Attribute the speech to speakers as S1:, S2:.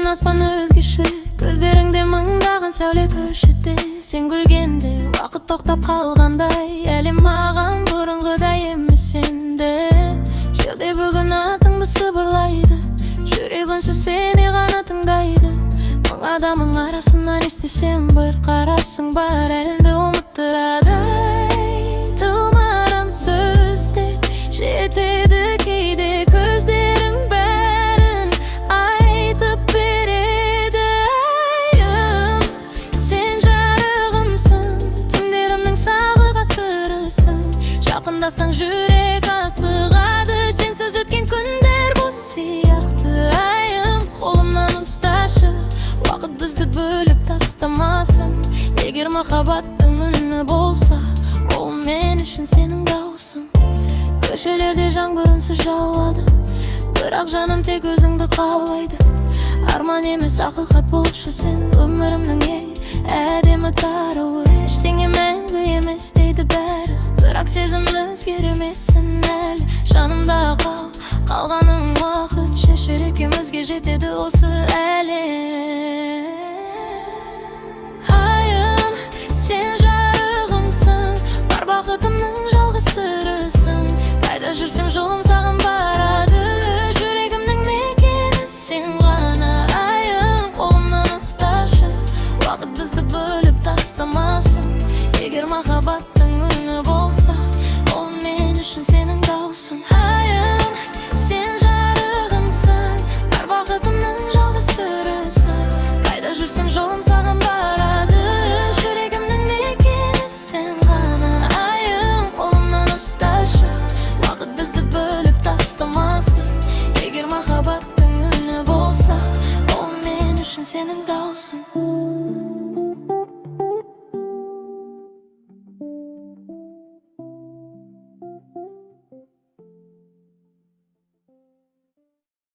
S1: Бүгін аспан өзгеше, көздеріңде мыңдаған сәуле көшеде. Сен күлгенде уақыт тоқтап қалғандай, әлем маған бұрынғыдай емес енді. Жел де бүгін атыңды сыбырлайды, жүрек үнсіз сені ғана тыңдайды. Мың адамның арасынан естісем, бір қарасың бар әлемді ұмыттырады. Айтылмаған сөз де жетеді кейде, көздерің бәрін айтып береді. Айым, сен жарығымсың, түндерімнің сағыға сырысың. Жақындасаң, жүрек асығады, сенсіз өткен күндер бос сияқты. Айым, қолымнан ұсташы, уақыт бізді бөліп тастамасын. Егер махаббаттың үні болса, ол мен үшін сенің дауысың. Көшелерде жаңбыр үнсіз жауады, бірақ жаным тек өзіңді қалайды. Арман емес, ақиқат болшы сен, өмірімнің ең әдемі тарауы. Ештеңе мәңгі емес дейді бәрі, бірақ сезім өзгермесін әлі. Жанымда қал, қалғанын уақыт шешер, екеумізге жетеді осы әлем. Айым, сен жарығымсың, бар бақытымның жалғыз сырысың. Қайда жүрсем, жолым саған барады, жүрегімнің мекені сен ғана. Айым, қолымнан ұсташы, уақыт бізді бөліп тастамасын. Егер махаббаттың үні болса, ол мен үшін сенің дауысың. Айым, сен жарығымсың, бар бақытымның жалғыз сырысың. Қайда жүрсем, жолым саған барады, жүрегімнің мекені сен ғана. Айым, қолымнан ұсташы, уақыт бізді бөліп тастамасын. Егер махаббаттың үні болса, ол мен үшін сенің дауысың.